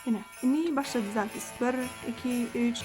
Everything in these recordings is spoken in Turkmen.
Ine, indi başlady zapis. Bir, iki, üç.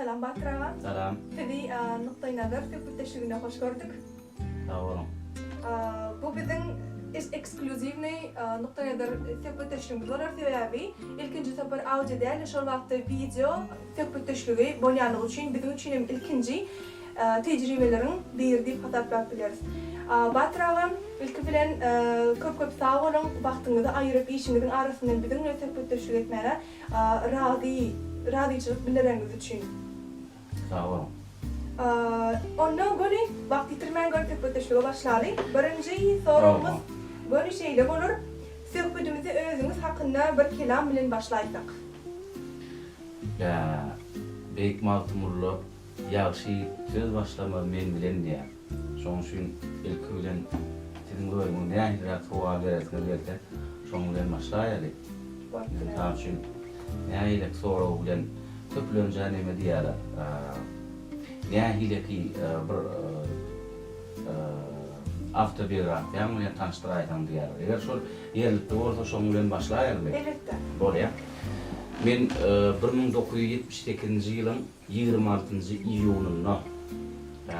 Salam Batyr aga. Salam. Sizi Nukdaý-nazar söhbetdeşliginde hoş gördük. Sag boluň. Bu biziň eksklýuziwnyý Nukdaý-nazar söhbetdeşligimiz bolar, sebäbi ilkinji sapar audio däl-de şol wagtda wideo söhbetdeşligi bolýanlygy üçin biziň üçin hem ilkinji tejribeleriň biri diýip hasaplap bileris. Batyr aga, ilki bilen köp-köp sag boluň, wagtyňyzy aýyryp işiňiziň arasyndan biziň bilen söhbetdeşlik etmäge razy razyçylyk bildireniňiz üçin. Sag boluň. Onda göni wagt ýitirmän göni söhbetdeşlige başlaly. Birinji soragymyz göni şeýle bolar, Söhbedimizi özüňiz hakynda bir kelam bilen başlaýsak. Bä, beýik Magtymgulla Ýagşy ýigit söz başlamaz men bilen diýýär. Şonuň üçin ilki bilen siziň özüňiz nähiliräk sowal beresiňiz gelse, şonuň bilen başlaýaly. Mysal üçin, nähilek sorag bilen köplenç-ä neme diýýärler, nähileki bir awtobiografiýaň bilen tanyşdyraýsaň diýýärler. Eger şol ýerlikli bolsa şonuň bilen başlaýalymy? Elbetde. Bolýar. Men 1978-nji ýylyň 26-njy iýunynda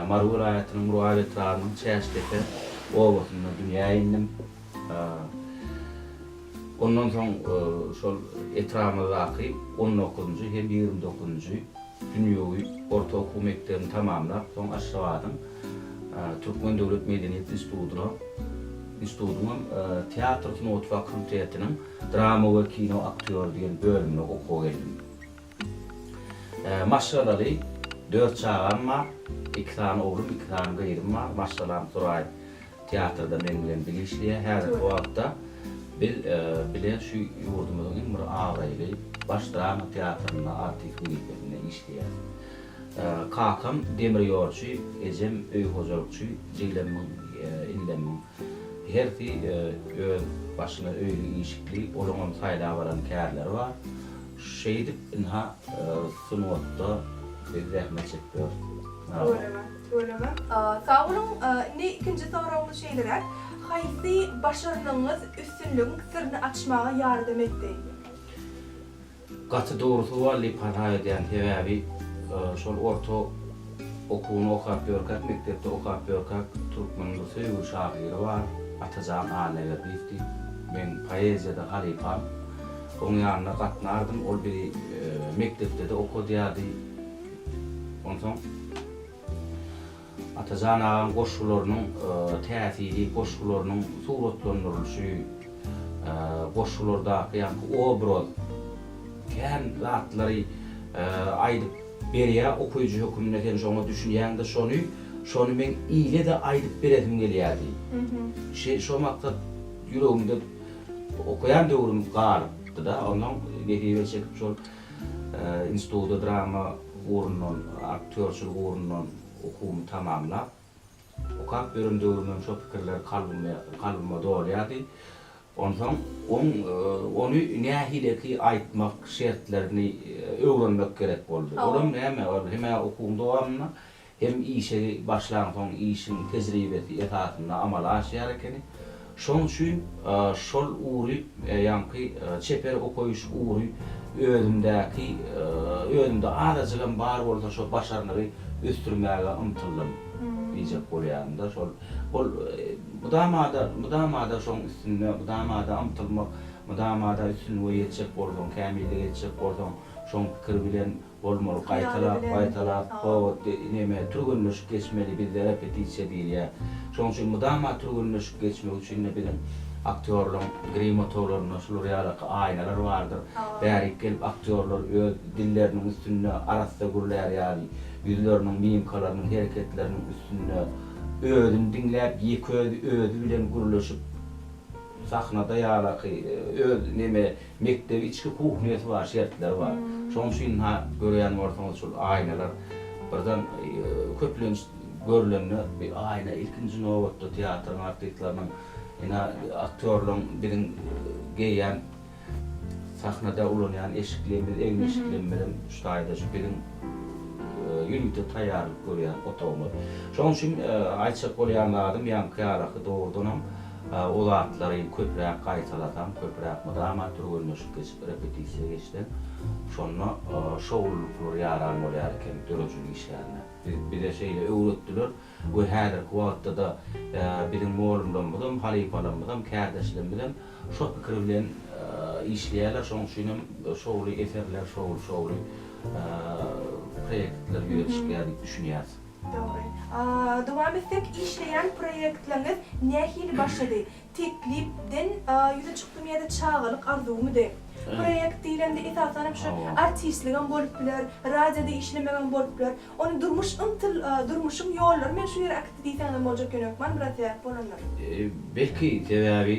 Mary welaýatynyň Murgap etrabynyň Çäşdepe obasynda dünýä indim. Ondan soň şol etrabymyzdaky on dokuzynjy hem 29-njy dünýewi orta okuw mekdebini tamamlap, soň Aşgabadyň Türkmen döwlet medeniýet institutyna, institutyňam teatr sungaty fakultetiniň drama we kino aktýory diýen bölümine okuwa geldim. Maşgalaly, dört çagam bar, iki sany oglum, iki sany gyzym bar. Maşgalam Suraý teatrda meň bilen bile işleýär. Häzirki wagtda biz bile şu ýurdumyzyň iň bir abraýly Baş drama teatrynda artist wezipesinde işleýäris. Kakam demir ýolçy, ejem öý hojalykçy, jiglemmiň, inlemmiň hersi öz başyna öýli-işikli, olaňam saýlap alan kärleri bar. Şeýdip, ynha, sungatda biz zähmet çekip ýörüs. Tüweleme, tüweleme. Sag boluň. Indi ikinji soragymyz şeýleräk, haýsy başarnygyňyz üstünligiň syryny açmaga ýardam etdi? Gaty dogry sowal diýip hasap edýän, sebäbi şol orta okuwyny okap ýörkäk, mekdepde okap ýörkäk türkmeniň bir söýgüli şahyry bar, Atajan Annaberdiýew diýip, meň poeziýada halypam. Oň ýanyna gatnardym, ol bizi mekdepde-de okadýardy. Onsoň Atajan agaň goşgularynyň täsiri, goşgularynyň suratlandyrylyşy, goşgulardaky ýaňky obraz kän zatlary aýdyp berýär okyjy höküminde sen şoňa düşünýäň-de şony, şony meň ile-de aýdyp beresim gelýärdi. Şo maksat ýüregimde Okaýan döwrüm galypdy-da, onsoň nesibe çekip şol institutda drama ugrundan, aktýorçylyk ugrundan okuwymy tamamlap, okap ýören döwrümem şo pikirler kalbyma dolýardy. Onsoň oň ony nähileki aýtmak şertlerini öwrenmek gerek boldy. Olam näme, ol hem-ä okuwyň dowamynda, Hem işe başlansoň işiň tejribesi esasynda amala aşýar ekeni. Şoň üçin şol ugry, ýaňky çeper okaýyş ugry özümdäki, özümde azajygam bar bolsa şo başarnygy ösdürmäge ymtyldym diýjek bolýaryn-da. Şol ol mydama-da, mydama-da şoň üstünde, mydama-da ymtylmak. Mydama-da üstünlige ýetjek bolsaň, kämillige ýetjek bolsaň, şoň pikiri bilen bolmaly. Gaýtalap, gaýtalap, o neme, türgenleşik geçmeli, bizde repetisiýa diýilýär. Şonuň üçin mydama türgenleşik geçmek üçin-de biziň aktýorlaryň grim otaglarynda şular ýalaky aýnalar bardyr. Bärik gelip aktýorlar öz dilleriniň üstünde arassa gürlär ýaly, ýüzleriniň mimikalarynyň, hereketleriniň üstünde özüni diňläp, ýeke özi özi bilen gürleşip, sahnada ýalaky öz neme mekdebi içki kuhnýasy bar, şertleri bar. Şonuň üçin ha görýän bolsaňyz şul aýnalar birden köplenç görlende bir aýna ilkinji nobatda teatryň artistleriniň ina aktýorlaryň biziň geýýän Sahnada ulanýan eşiklerimiz, egin-eşiklerimizem şu taýda şu biziň ýörite taýýarlyk görýän otagymyz. Şonuň üçin aýtjak bolýan zadym, ýaňky ýalaky dogrudanam o zatlary köpräk gaýtalasaň, köpräk mydama türgenleşik geçip, repetisiýa geçseň, şonda şowlulyklar ýaran bolýar eken döredijilik işgärine. Bize şeýle öwretdiler. We häzirki wagtda-da biziň mugallymlarymyzam, halypalarymyzam, kärdeşlerimizem şo pikir bilen işleýärler. Şonuň üçin hem şowly eserler, şowly-şowly proýektler ýüze çykýar diýip düşünýäris. Dogry. Dowam etsek, işleýän proýektleňiz nähili başlady? Teklipden ýüze çykdymy ýa-da çagalyk arzuwymydy? Proýekt diýlende esasanam şu artistligem bolup biler, radioda işlemegem bolup biler. Ony durmuş ymtyl, durmuşyň ýollary meni şu ýere äkitdi diýseňizem boljak ýöne hökman biraz sebäp bolandyr. Belki, sebäbi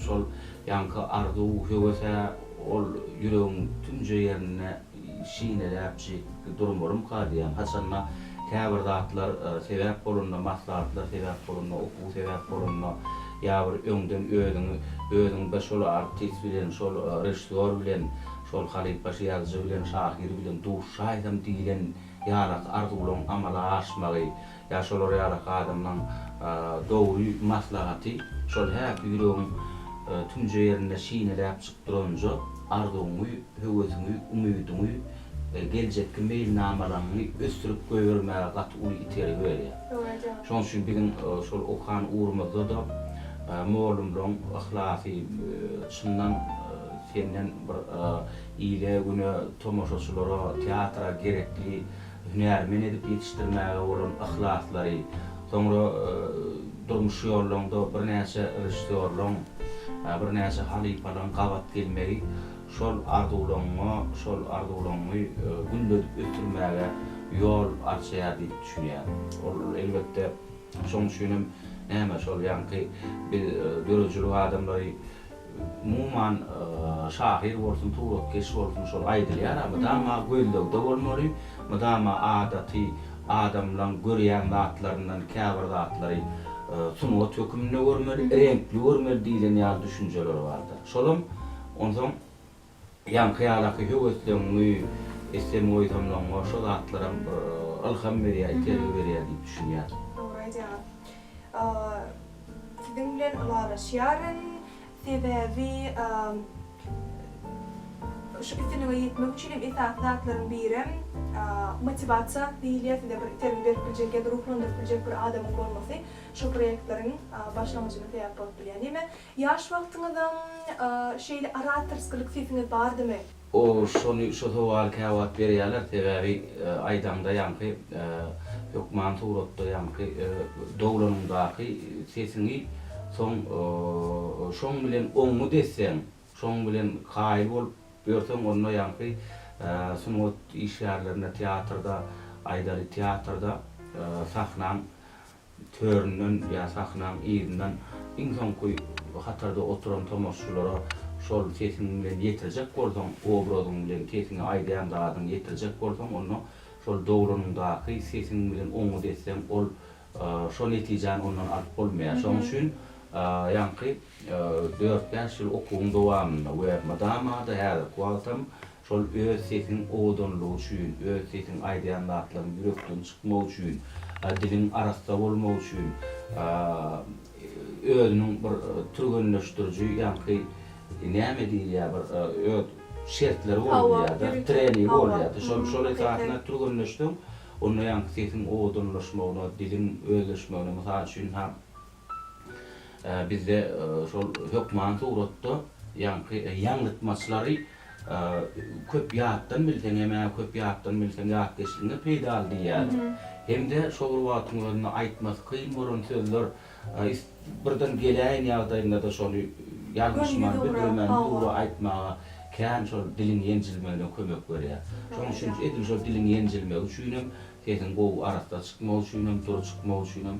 şol ýaňky arzuw, höwes-ä ol ýüregiň tümje ýerinde şineläpjik durmalymyka diýýän. Haçanda käbir zatlar sebäp bolanda, maslahatlar sebäp bolanda, okuw sebäp bolanda ýa bir öňden özüňi, özüňi bir şol artist bilen, şol režissýor bilen, şol halypa ýazyjy bilen, şahyr bilen duşaýsam diýlen ýalaky arzuwlaryň amala aşmagy ýa şolar ýalaky adamlaň dogry maslahaty şol häki ýüregiň tümje ýerinde şineläp çykyp duranja arzuwyňy, höwesiňi, umydyňy, geljekki meýilnamalaňňy ösdürip goýbermäge gaty uly itergi berýär. Şonuň üçin biziň şol okan ugrumyzda-da mugallymlaryň yhlasy çyndan senden bir ile-güne, tomaşaçylara, teatra gerekli hünärmen edip ýetişdirmäge bolan yhlaslary, soňra durmuş ýollaňda birnäçe režissýorlaryň, birnäçe halypalaryň gabat gelmegi şol arzuwlaryňa, şol arzuwlaryňy gülledip ösdürmäge ýol arçaýar diýip düşünýän. Ol elbetde şonuň üçinem näme şol ýaňky biz döredijilik adamlary Umuman, şahyr bolsun, suratkeş bolsun şol aýdylýar-a, mydama gözlegde bolmaly, mydama adaty adamlaň görýän zatlaryndan käbir zatlary sungat höküminde görmeli, reňkli görmeli diýlen ýaly düşünjeler bardyr. Şolam onsoň ýaňky ýalaky höwesleňňi, etsem-goýsamlaňňa şo zatlaram bir ylham berýär, itergi berýär diýip düşünýän. Dogry aýdýaňyz. Siziň bilen ylalaşýaryn. Sebäbi şu üstünlige ýetmek üçin hem esasy zatlaryň birem motiwasiýa diýilýär. Size bir itergi berip biljek ýa-da ruhlandyryp biljek bir adamyň bolmasy şu proýektleriň başlangyjyna sebäp bolup bilýär. Neme, ýaş wagtyňyzam şeýle oratorskilik sesiňiz bardymy? O şony şo sowaly käwagt berýäler sebäbi aýdaňda ýaňky hökman suratda ýaňky doglanyňdaky sesiňi soň şoň bilen oňňut etseň şoň bilen kaýyl bolup ýörseň onda ýaňky sungat işgärlerine teatrda aýdaly teatrda sahnaň Töründen ýa sahnaň yzyndan iň soňky hatarda oturan tomaşaçylara şol sesiň bilen ýetirjek bolsaň, obrazyň bilen sesiňe aýdýan zadyňy ýetirjek bolsaň, onda şol dogranyňdaky sesiň bilen oňňut etseň, ol şo netijäni ondan alyp bolmaýar. Şonuň üçin ýaňky dört-bäş ýyl okuwyň dowamynda we mydama-da häzirki wagtam Şol öz sesiň owadanlygy üçin, öz sesiň aýdýan zatlaryň ýürekden çykmagy üçin, diliň arassa bolmagy üçin, özüniň bir türgenleşdiriji ýaňky näme diýilýär bir öz şertleri bolýar-da, treningi bolýar-da. Şol şol esasynda türgenleşseň, onda ýaňky sesiň owadanlaşmagyna, diliň özleşmegine, mysal üçin, ha, Bizde şol hökman suratda. Ýaňky ýaňlytmaçlary köp ýatdan bilseň hem-ä köp ýatdan bilseň ýatkeşligiňe peýdaly diýýärler. Hem-de şo bir wagtyň özünde aýtmasy kyn bolan sözler birden geläýen ýagdaýynda-da şony ýalňyşman, büdremän ýüzugra aýtmaga kän şol diliň ýenjilmegine kömek berýär. Şonuň üçin edil şol diliň ýenjilmegi üçinem Sesiň gowy arassa çykmagy üçinem, dury çykmagy üçinem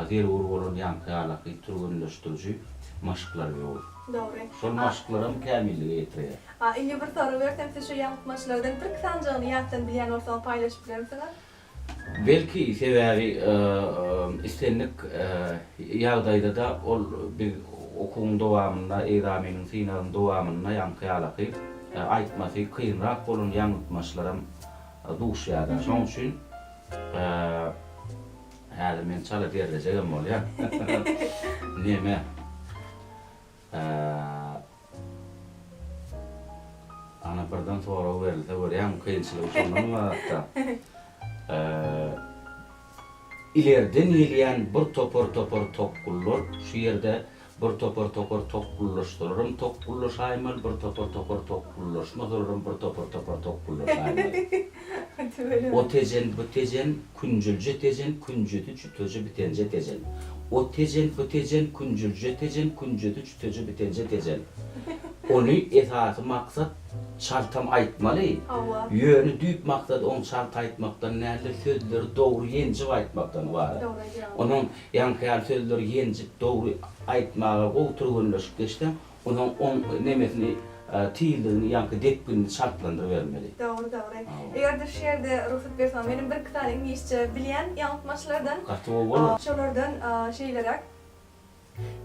zerur bolan ýaňky ýalaky türgenleşdiriji maşklar zerur. Dogry. Şol maşklaram kämillige ýetirýär. A indi bir sorag bersem siz şu ýaňyltmaçlardan birki sanjygyny ýatdan bilýän bolsaňyz paýlaşyp bilermisiňiz? Belki, sebäbi islendik ýagdaýda-da ol biz okuwyň dowamynda, ekzameniň, synagyň dowamynda ýaňky ýalaky aýtmasy kynrak bolan ýaňyltmaçlaram Duşýar-da. Şonuň üçin häzir men çala derlejegem bolýan. Neme? Ana birden sorag berilse görýäňmi kynçylygy şondan ybaratda. Ilerden gelýän bir topar-topar tokgullar şu ýerde Bir topar topar tokgullaşsalaram tokgullaşaýmaly, bir topar topar tokgullaşmasalaram bir topar topar tokgullaşaýmaly. O Tejen, bu Tejen, künjülje Tejen, künjüsi çüteje bitenje Tejen. O Tejen, bu Tejen, künjülje Tejen, künjüsi çüteje bitenje Tejen. Ony esasy maksat çaltam aýtmaly. Ýöne düýp maksat oň çalt aýtmakdan dälde sözleri dogry ýenjip aýtmakdan ybarat. Onuň Ýaňky ýaly sözleri ýenjip dogry aýtmaga gowy türgenleşik geçseň, onsoň oň nemesini, tizligini, ýaňky depginini çaltlandyrybermeli. Dogry, dogry. Eger-de şu ýerde rugsat berseňiz, menem birki sany iňlisçe bilýän ýaňyltmaçlardan. Gaty gowy bolar. Şolardan şeýleräk,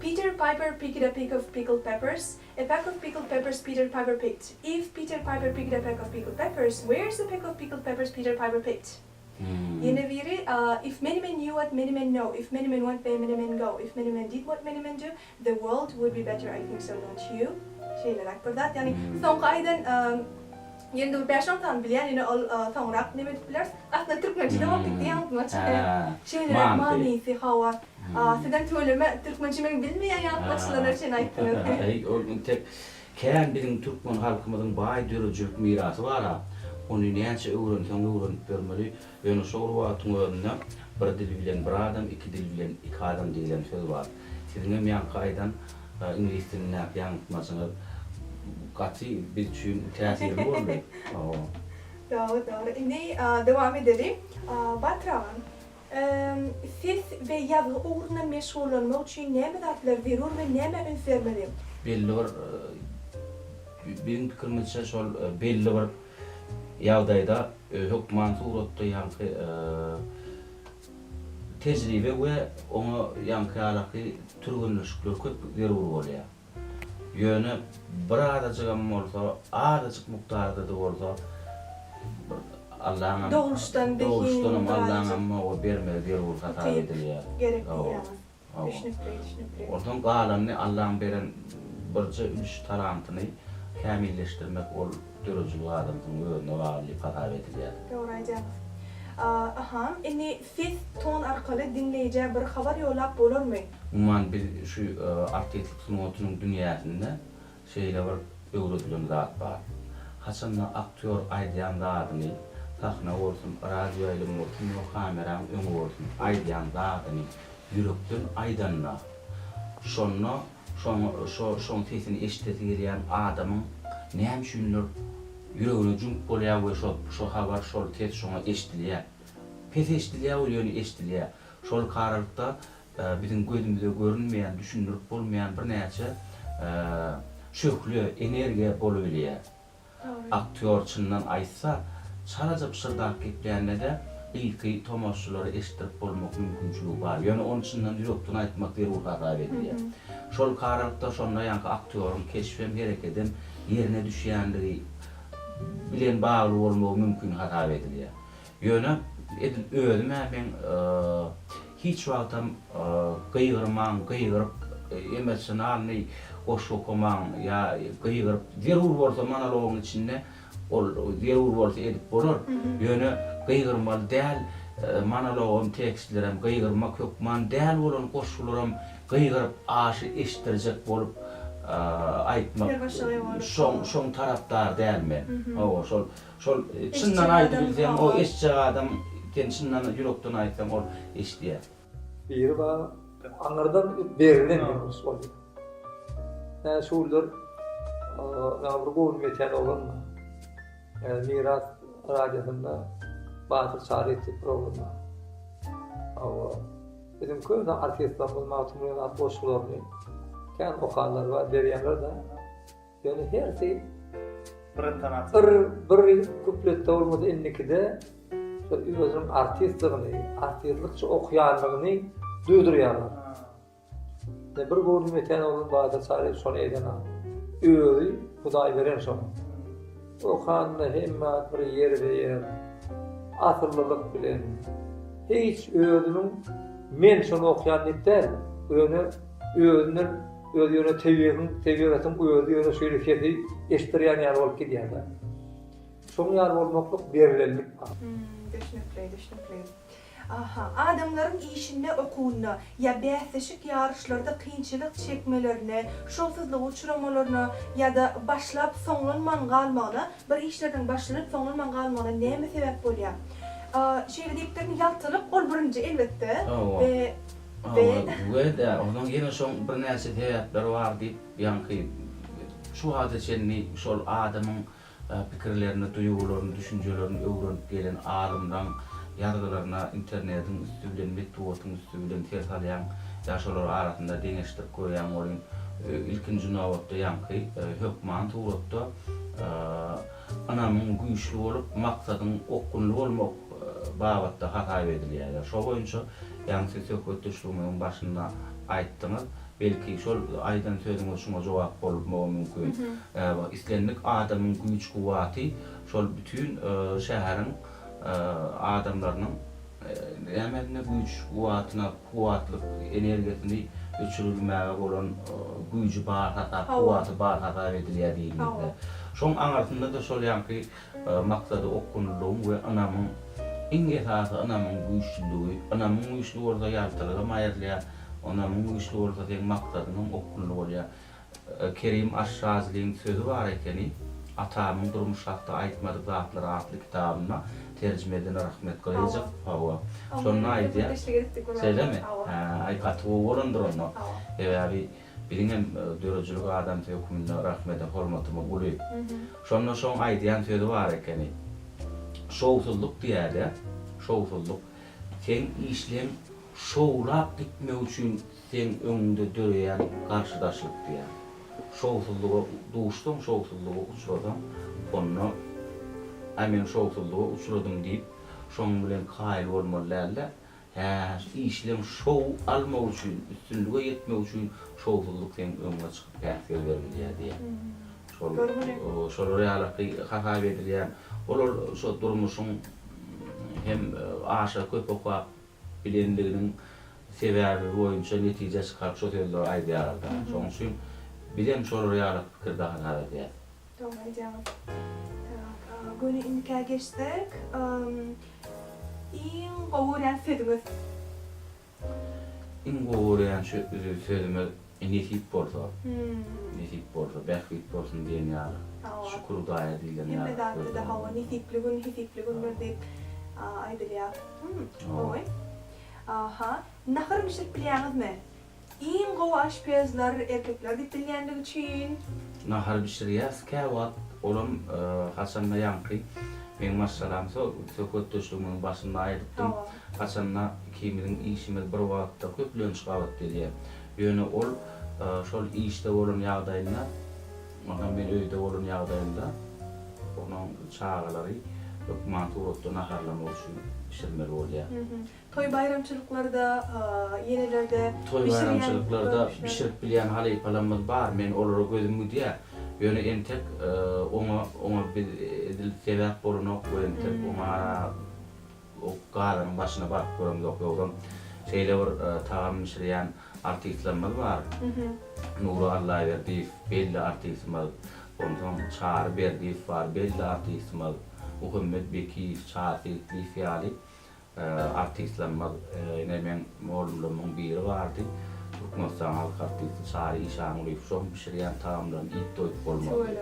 Peter Piper picked a pick of pickled peppers, A peck of pickled peppers Peter Piper picked. If Peter Piper picked a peck of pickled peppers, where's the peck of pickled peppers Peter Piper picked? Ýene biri, If many men knew what many men know, if many men went where many men go, if many men did what many men do, the world would be better, I think so, don't you? Şeýleräk bir zat. Ýagny soňky aýdan ýene-de bir bäş-on sany bilýän, ýöne ol soňrak neme edip bileris. Aslynda türkmençe-de bolup gitdi ýaňyltmaç. Şeýleräk manysy, hawa. Sizem tüweleme türkmençe meň bilmeýän ýaňyltmaçlaryna çenli aýtdyňyz. Ol entek Kän biziň türkmen halkymyzyň baý döredijilik mirasy bar-a. Ony näçe öwrenseň öwrenip bermeli. Ýöne şo bir wagtyň özünde bir dil bilen bir adam, iki dil bilen iki adam diýlen söz bar. Siziňem ýaňky aýdan iňlis dilindäki ýaňyltmajyňyz gaty biz üçin täsirli boldy. Hawa. Dogry, dogry. Indi dowam edeli. Batyr agam, Ses we ýazgy ugrunda meşgullanmak üçin näme zatlar zerur we nämä üns bermeli? Belli bir, biziň pikirimizçe şol belli bir ýagdaýda hökman suratda ýaňky tejribe we oňa ýaňky ýalaky türgenleşikler köp zerur bolýar. Ýöne bir azajygam bolsa, azajyk mukdarda-da bolsa bir Allaňam, Doguluşdan zehin doguluşdanam birazajyk Allaňam oňa bermegi zerur hasap ukyp edilýär. gerek Hawa, diýýäňiz. hawa. Düşnükli, düşnükli. Onsoň galanyny Allaň beren birje ülüş talantyny kämilleşdirmek ol döredijilik adamsynyň özüne bagly diýip hasap edilýär. Dogry aýdýaňyz. Aha, indi ses ton arkaly diňleýjä bir habar ýollap bolarmy? Umuman biz şu artistlik sungatynyň dünýäsinde şeýle bir öwredilen zat bar. Haçanda aktýor aýdýan zadyny, sahna bolsun, radioýaýlym bolsun ýa kameraň öňi bolsun, aýdýan zadyny ýürekden aýdanda, şonda şoňa şo şoň sesini eşidesi gelýän adamyň näme üçindir ýüregine jüňk bolýar we şo şo habar şol ses şoňa eşidilýär. Pes eşidilýär ol ýöne eşidilýär. Şol aralykda biziň gözümize görünmeýän, düşündirip bolmaýan birnäçe şöhle, energiýa bolubilýär. Aktýor çyndan aýtsa, çalaja pyşyrdap geplände-de ilki tomaşaçylara eşitdirip bolmak mümkinçiligi bar. Ýöne ony çyndan ýürekden aýtmak zerur hasap edilýär. Şol aralykda şonda ýaňky aktýoryň keşbem, herekedem ýerine düşýänligi bilen bagly bolmagy mümkin hasap edilýär. Ýöne edil özüm-ä meň hiç wagtam gygyrmaň, gygyryp emosionalnyý goşgy okamaň ýa gygyryp, zerur bolsa monologyň içinde ol zerur bolsa edip bolar. Ýöne gygyrmaly däl monologam, tekstlerem, gygyrmak hökman däl bolan goşgularam gygyryp aşy eşitdirjek bolup. aýtmak şoň şoň tarapdary däl men. Hawa şol şol çyndan aýdybilseň o eşitjek adam sen çyndan ýürekden aýtsaň ol eşidýär. Biri bar aňyrdan berlen ýumuş bolýar. Hä şu günler maňa bir göwnüm ýetýän oglan bar. Miras radiosynda Batyr Çaryýew diýip bir oglan bar. Hawa. Biziň köne artistlerimiz Magtymgulynyň at goşgularyny kän okanlar bar, berýänler-de. Ýöne hersi bir intonasiýa. Bir bir kupletde bolmasa indikide şol özüniň artistligini, artistlikçe okýanlygyny duýdurýarlar. Ine bir göwnüm ýeten oglan Batyr Çaryýew şony eden-a. Özi Hudaý beren şoňa. Okanda hemme zat bir ýerbe-ýer, asyllylyk bilen. Hiç özüniň men şony okýan diýip däl, ýöne özünden özi ýöne tebigyň, tebigatyň özi ýöne şeýle sesi eşitdirýän ýaly bolup gidýär-de. Şoň ýaly bolmaklyk berlenlik. Düşnükli, düşnükli. Aha, adamlaryň işinde, okuwynda ýa bäsleşik ýaryşlarda kynçylyk çekmelerine, şowsuzlyga uçramalaryna ýa-da başlap soňlanman galmagyna, bir işleriniň başlanyp soňlanman galmagyna näme sebäp bolýar? Şeýle diýipdirin, ýaltalyk ol birinji elbetde we we. We-de, onsoň ýene şoň birnäçe sebäpleri bar diýip, ýaňky şu wagta çenli şol adamyň Pikirlerini, duýgularyny, düşünjelerini öwrenip gelen alymlaň ýazgylaryna internetiň üsti bilen, metbugatyň üsti bilen ser salýaň ýa şolary arasynda deňeşdirip görýäň welin, ilkinji nobatda ýaňky hökman suratda ynamyň güýçli bolup, maksadyň okgunly bolmak babatda hasap edilýär. Şo boýunça ýaňy siz söhbetdeşligimiziň başynda aýtdyňyz, Belki, şol aýdan sözüňiz şuňa jogap bolmagy mümkin. Islendik adamyň güýç-kuwwaty şol bütin şäheriň adamlarynyň nämesine güýç-kuwwatyna, kuwwatlyk energiýasyny öçürilmäge bolan güýji bar hasap, kuwwaty bar hasap edilýär diýilmekde. Şoň aňyrsynda-da şol ýaňky Maksady okgunlylygyň we ynamyň, iň esasy ynamyň güýçlüligi. Ynamyň güýçli bolsa ýaltalygam aýrylýar. Ynamyň güýçli bolsa seň maksadyňam okgunly bolýar. Kerim Aş-Şazlyň sözi bar ekeni, Atamyň durmuş hakda aýtmadyk zatlary atly kitabynda terjime eden Rahmet Gylyjow, hawa, şonda aýdýar. Şeýlemi? Hä, aý gaty gowy bolandyr onda. Sebäbi Biziňem döredijilik adamsy hökmünde Rahmede hormatymyz uly. Şonda şoň aýdýan sözi bar ekeni. Şowsuzlyk diýýär-de, şowsuzlyk. Seň işleň şowlap gitmegi üçin seň öňüňde döreýän garşydaşlyk diýýär. Şowsuzlyga duşsaň, şowsuzlyga uçrasaň, onda Aý men şowsuzlyga uçradym diýip, şoň bilen kaýyl bolmaly däl-de, Hä, işleň şow almak üçin, üstünlige ýetmek üçin şowsuzlyk seň öňüňe çykyp päsgel berilýär diýýär. Şol şolar ýalaky hasap edilýän, olar şo durmuşyň hem aşa köp okap bilenliginiň sebäbi boýunça netije çykaryp şo sözleri aýdýarlar-da. Şonuň üçin bizem şolar ýalaky pikirde hasap edýäs. Dogry aýdýaňyz. Tak, göni indikä geçsek, iň gowy görýän sözüňiz? Iň gowy görýän sözümiz nesip bolsa. Nesip bolsa, bähbit bolsun diýen ýaly. Şükür Hudaýa diýlen ýaly. Hemme zatda-da hawa, nesipli gün, hesipli gündür diýip aýdylýar. Gowy. Aha, nahar bişirip bilýäňizmi? Iň gowy aşpezler erkekler diýip bilýänligi üçin. Nahar bişirýäs käwagt olam haçanda ýaňky meň maşgalam söhbetdeşligimiziň başynda aýdypdym haçanda ikimiziň işimiz bir wagtda köplenç gabat gelýär ýöne ol şol işde bolan ýagdaýynda onsoň men öýde bolan ýagdaýymda onuň çagalary hökman suratda naharlamak üçin bişirmeli bolýar. Toý-baýramçylyklarda, ýenelerde Toý-baýramçylyklarda bişirip bilýän halypalarymyz bar, men olara gözüm gidýär. Ýöne entek oňa oňa biz edil sebäp bolanok we entek oňa o gazanyň başyna baryp göremzok. Ýogsam şeýle bir tagam bişirýän artistlerimiz bar. Nury Allaberdiýew belli artistimiz. Onsoň Çary Berdiýew bar, belli artistimiz. Muhammet Bekiýew, Çary Seýitliýew ýaly Artistlerimiz, ine meň mugallymlarymyň biri bardy. Türkmenistanyň halk artisti Çary Işangulyýew şoň bişirýän tagamlaryny iýip doýup bolmazdy.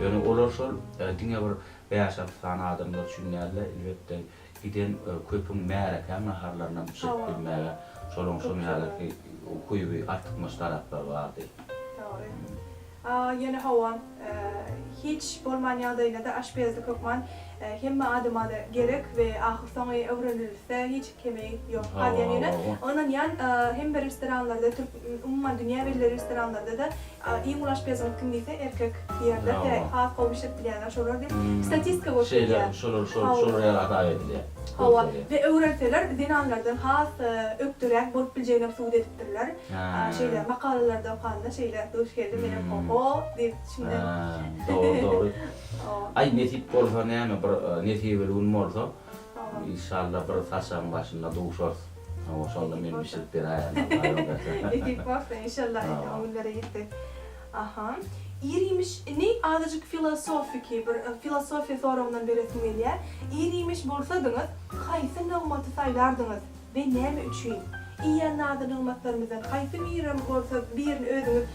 Ýöne olar şol diňe bir bäş-alty sany adamlar üçin däl-de, elbetde, giden köpüň märekäň naharlarynam bişirip bilmäge şolaň şoň ýalyky ukyby, artykmaç taraplary bardy. Dogry. Ýöne hawa, hiç bolman ýagdaýynda-da aşpezlik hökman hemme adama-da gerek we ahyrsoňy öwrenilse hiç kemi ýok diýen ýöne ynanýan hemme restoranlarda türk umuman dünýä belli restoranlarda-da iň uly aşpeziňiz kim diýse erkek diýerler sebäbi has gowy bişirip bilýänler şolar diýip statistika görkezýär. Şeýle şolar şolar ýaly hasap edilýär. Hawa we öwrenseler zenanlardan has ökderäk bolup biljeginem subut edipdirler. Şeýle makalalarda okanda şeýle duş geldim menem oho diýip içimden. Dogry dogry. Aý nesip bolsa näme bir nesibeli gün bolsa inşallah bir saçagyň başynda duşarys. Hawa şonda men bişirip beräýerin Alla ýol berse. Nesip bolsa inşallah o günlere ýetsek. Aha. Ir-iýmiş indi azajyk filosofiki bir filosofiýa soragyndan beresim gelýär. Ir-iýmiş bolsadyňyz haýsy nygmaty saýlardyňyz? We näme üçin? Iýen nazy-nygmatlarymyzdan haýsy birem bolsa birini özüňiz,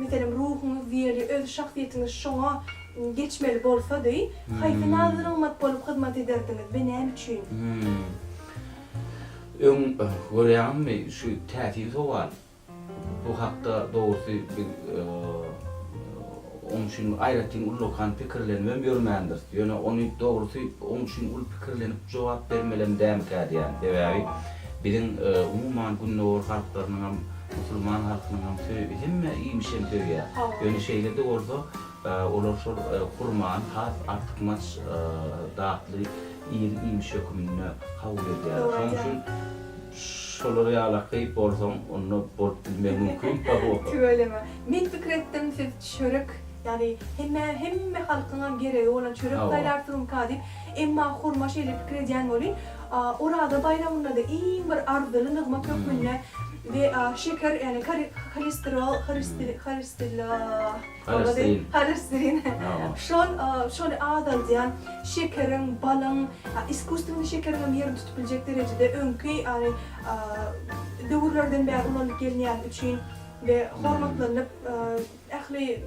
meselem, ruhuňyz diýeli, öz şahsyýetiňiz şoňa geçmeli bolsady, haýsy nazy-nygmat bolup hyzmat ederdiňiz we näme üçin? Öň görýäňizmi, şu täsin sowal. Bu hakda dogrusy biz oň üçin aýratyn ullakan pikirlenibem ýörmändiris. Ýöne ony dogrusy oň üçin uly pikirlenip jogap bermelem dämikä diýýän. Sebäbi biziň umuman gündogar halklarynyňam, musulman halkynyňam hemme iýmişem söýýär. Ýöne şeýle-de bolsa olar şol hurmany has artykmaç datly iri-iýmiş höküminde kabul edýärler. Şonuň üçin Şolar ýalaky bolsaň onda bolup bilmegi mümkin hawa. Tüweleme. Men pikir etdim siz çörek ýagny hemme hemme halkyňam geregi bolan çörek saýlarsyňyzka diýip emma hurma şeýle pikir edýän welin Oraza baýramynda-da iň bir arzyly nygmat hökmünde we şeker ýagny kolesterol Holesterin. Holesterin. Şol şony azaldýan şekeriň, balyň, iskusstweniý şekeriňem ýerini tutup biljek derejede öňki ýagny döwürlerden bäri ulanylyp gelinýäni üçin we hormatlanyp ähli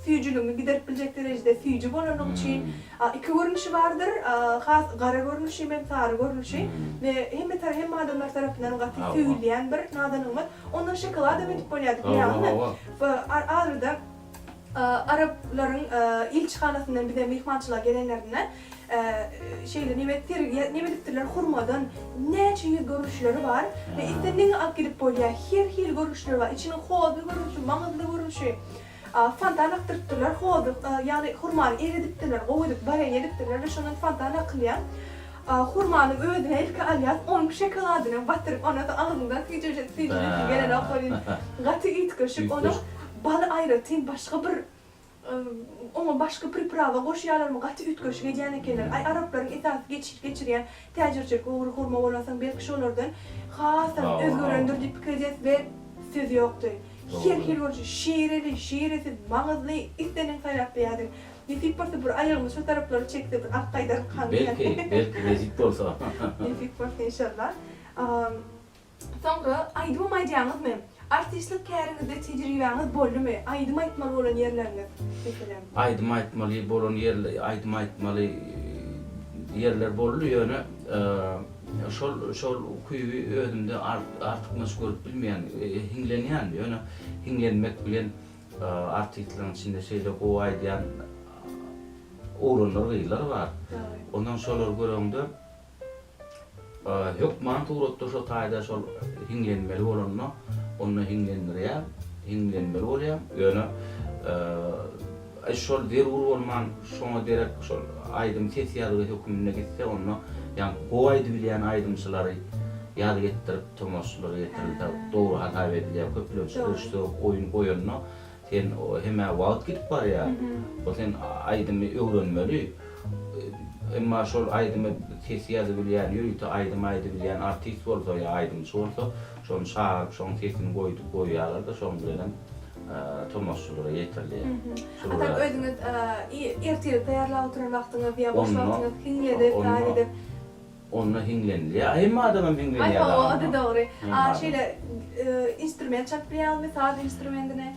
süýjüligini giderip biljek derejede süýji bolanlygy üçin iki görnüşi bardyr, has gara görnüşi hem sary görnüşi we hemme hemme adamlar tarapyndan gaty söýülýän bir nadanygymyz. Ondan şokoladam edip bolýardy bilýäňizmi? Arada araplaryň ilçihanasyndan bize myhmançylyga gelenlerinde şeýle neme sergi neme edipdirler hurmadan näçe ýüz görnüşleri bar we islendigiňi alyp gidip bolýar her hili görnüşleri bar içiniň hozly görnüşi maňyzly görnüşi fontan akdyrypdyrlar hozy ýagny hurmany eredipdirler gowy edip warenýe edipdirler we şondan fontan akylýar Hurmanyň özüni ilki alýas, onuň şokoladynam batyryp, ondan soň agzyňdan süýjeje süýjüjesi gelenok welin, gaty üýtgeşik. Onuň baly aýratyn başga bir oňa başga priprava goşýarlarmy, gaty üýtgeşik edýän ekenler. Aý, araplaryň esasy geçir geçirýän täjirçilik ugry hurma bolansoň, belki şolardan hasam özgerendir diýip pikir edýäs we söz ýokdy. Her hili görnüşi, şireli, şiresiz, maňyzly, isleniňi saýlap bilýärdiň. Nesip bolsa bir aýagymyz şo taraplara çekse bir alyp gaýdaryn Belki, belki nesip bolsa. Nesip bolsa inşallah. Soňra aýdymam aýdýaňyzmy? Artistlik käriňizde tejribäňiz boldumy? Aýdym aýtmaly bolan ýerleriňiz meselem? Aýdym aýtmaly bolan ýer aýdym aýtmaly ýerler boldy ýöne şol şol ukyby özümde artykmaç görüp bilmeýän hiňlenýän ýöne hiňlenmek bilen Artistleriň içinde şeýle gowy aýdýan oglanlar, gyzlar bar. Ondan şolary göreňde hökman suratda şo taýda şol hiňlenmeli bolanda onda hiňlendirýär, hiňlenmeli bolýar. Ýöne şol zerur bolman şoňa derek şol aýdym ses ýazgy höküminde gitse onda ýaňky gowy aýdybilýän aýdymçylary ýazgy etdirip Tomaşaçylara getirilse dogry hasap edilýär. Köplenç režissýor oýun goýanda sen hemä wagt gidip barýar. O sen aýdymy öwrenmeli. Emma şol aýdymy ses ýazybilýän, ýörite aýdym aýdybilýän artist bolsa ýa aýdymçy bolsa, şony çagyryp, şoň sesini goýdup goýýarlar-da, şoň bilenem tomaşaçylara ýetirilýär. A tak özüňiz ertirlik taýýarlap oturan wagtyňyz ýa boş wagtyňyz hiňlenip, zat edip. Onda hiňlenilýär. Hemme adamam hiňlenýär. Aý hawa, o-da dogry. A şeýle instrument çalyp bilýäňizmi, saz instrumentini?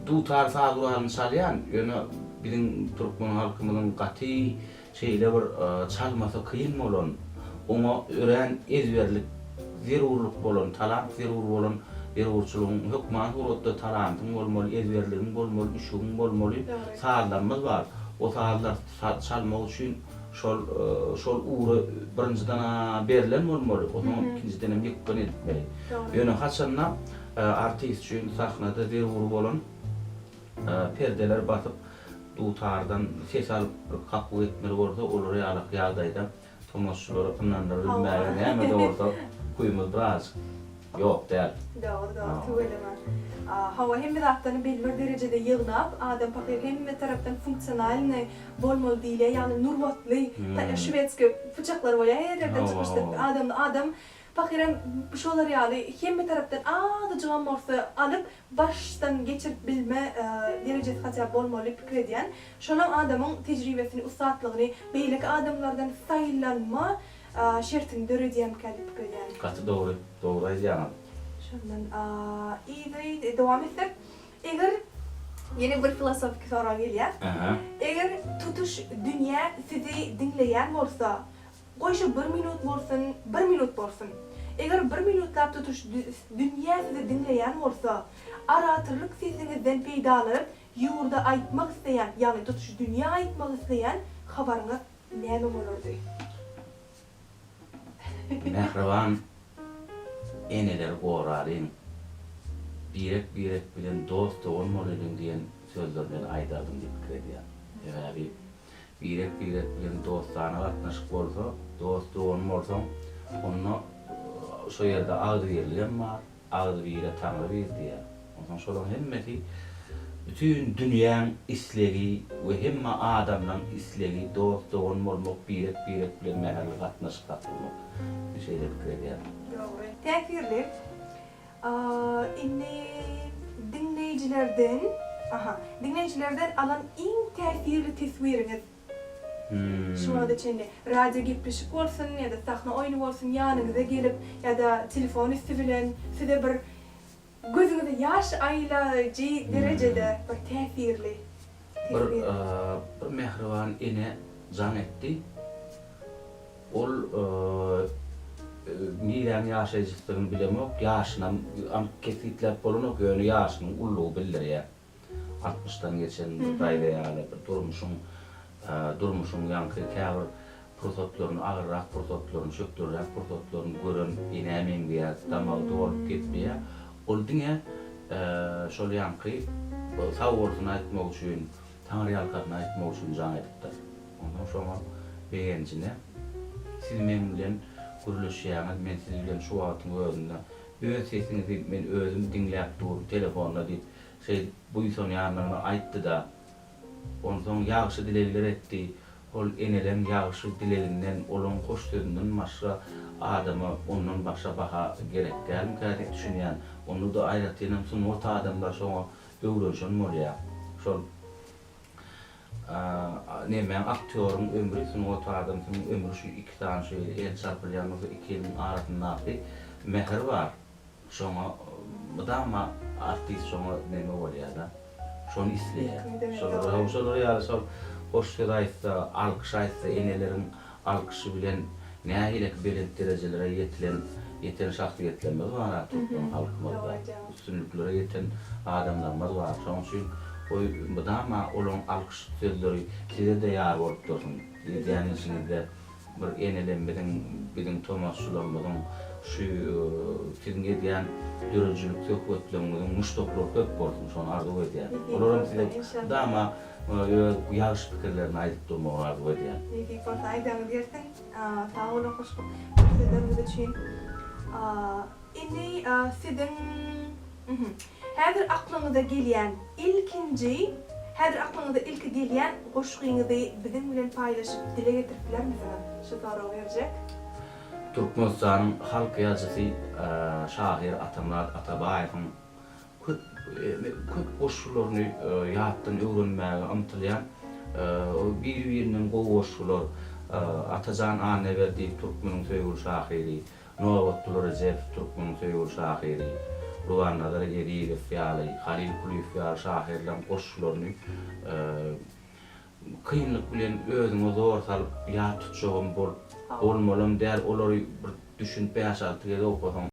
Dutar saz guralyny çalýan, ýöne biziň türkmen halkymyzyň gaty şeýle bir çalmasy kyn bolan, oňa örän ezberlik zerurlyk bolan, talant zerur bolan, zerurçylygyň hökman suratda talantyň bolmaly, ezberligiň bolmaly, üşügiň bolmaly sazlarymyz bar. O sazlar çalmak üçin şol şol ugra birinjiden-ä berlen bolmaly, onsoňam ikinjidenem ýykgyn edipmeli. Ýöne haçanda artist üçin sahnada zerur bolan perdeler basyp, dutardan ses alyp bir kakuw etmeli bolsa, olar ýalyk ýagdaýda tomaşaçylary ynandyrybilmäge näme-de bolsa ukyýymyz birazjyk ýok däl. Dogry dogry tüweleme. Hawa hemme zatlaryny belli bir derejede ýygnap adam pahyr hemme tarapdan funksionalnyý bolmaly diýilýär ýagny nurbatly şwedskiý pyçaklar bolýar her ýerden çykyşdyryp adamny adam pahyram şolar ýaly hemme tarapdan azajygam bolsa alyp başdan geçirip bilme derejesi hatýa bolmaly pikir edýän şonam adamyň tejribesini ussatlygyny beýleki adamlardan saýlanma şertini döredýärmikä diýip pikir edýän. Gaty dogry, dogry aýdýaňyz. Şondan yzy dowam etsek, eger ýene bir filosofiki sorag gelýär. Eger tutuş dünýä sizi diňleýän bolsa, goý şu bir minut bolsun, bir minut bolsun. Eger bir minutlap tutuş dünýä sizi diňleýän bolsa, oratorlyk sesiňizden peýdalanyp ýurda aýtmak isleýän, ýagny tutuş dünýä aýtmak isleýän habaryňyz Näme bolardy? Mähriban eneleri goralyň, birek-birek bilen dost-dogan bolalyň diýen sözleri men aýdardym diýip pikir edýän. Sebäbi birek-birek bilen dostana gatnaşyk bolsa, dost-dogan bolsaň, onda şo ýerde agzybirligem bar, Agzybire Taňry bir diýýär. Onsoň şolaryň hemmesi bütin dünýäň islegi we hemme adamlaň islegi dost-dogan bolmak, birek-birek bilen mähirli gatnaşyk saklamak. Men şeýle pikir edýärin. Dogry. Täsirli. Indi diňleýjilerden, aha, diňleýjilerden alan iň täsirli teswiriňiz? Şu wagta çenli radio gepleşik bolsun ýa-da sahna oýny bolsun ýanyňyza gelip ýa-da telefon üsti bilen size bir gözüňize ýaş aýlaýjy derejede bir täsirli Bir bir mähriban ene jaň etdi. Ol niräň ýaşaýjysydygyny bilemok, ýaşynam anyk kesgitläp bolanok, ýöne ýaşynyň ululygy bildirýär. Altmyşdan geçen bir daýza ýaly bir durmuşyň durmuşyň ýaňky käbir pursatlaryny, agyrrak pursatlaryny, çökderräk pursatlaryny gören enä meňzeýär, damagy dolup gepleýär. Ol diňe şol ýaňky sag bolsun aýtmak üçin, taňryýalkasyny aýtmak üçin jaň edipdir. Onsoň şoňa begenjine, Siz meň bilen gürleşýäňiz, men siz bilen şu wagtyň özünde öz sesiňizi men özüm diňläp durun telefonda diýip, Şeýdip buýsanýandygyny aýtdy-da, onsoň ýagşy dilegler etdi. Ol eneleň ýagşy dileginden, olaň hoş sözünden başga adama ondan başga baha gerek dälmikä diýip düşünýän. Onda-da aýratynam sungat adamlary şoňa öwrenişen bolýar. Şol nemäň aktýoryň ömri, sungat adamsynyň ömri şu iki sany şu el çarpylýan bolsa iki eliň arasyndaky mähir bar. Şoňa mydama artist şoňa neme bolýada. Şony isleýär. Şolar şolar ýaly şol hoş söz aýtsa, alkyş aýtsa eneleriň alkyşy bilen nähileki belent derejelere ýetilen ýeten şahsyýetlerimiz bar türkmen halkymyzda. Üstünliklere ýeten adamlarymyz bar. Şonuň üçin goý mydama olaň alkyş sözleri size-de ýar bolup dursun. Edýän işiňizde Bir enelemmiziň, biziň tomaşçylarymyzyň şu siziň edýän döredijilik söhbetleňiziň muşdaklary köp bolsun, şony arzuw edýän. Olaram size mydama öz ýagşy pikirlerini aýdyp durmagyny arzuw edýän. Nesip bolsa aýdaňyz gelsin. Sag boluň hoş sözleriňiz üçin. Indi siziň Häzir aklyňyza gelýän ilkinji Häzir aklyňyza ilki gelýän goşgyňyzy biziň bilen paýlaşyp dile getirip bilermisiňiz? Şu soragy berjek. Türkmenistanyň halk ýazyjysy şahyr Atamyrat Atabaýewiň köp köp goşgularyny ýatdan öwrenmäge ymtylýan biri-birinden gowy goşgular. Atajan Annaberdiýew türkmeniň söýgüli şahyry, Nobatguly Rejepow türkmeniň söýgüli şahyry, Gurbannazar Ezizow ýaly, Halyl Kulyýew ýaly şahyrlaryň goşgularyny kynlyk bilen özüňe zor salyp ýat tutjagam bolup bolmalam däl, olary bir düşünip bäş-alty gezek okasaň.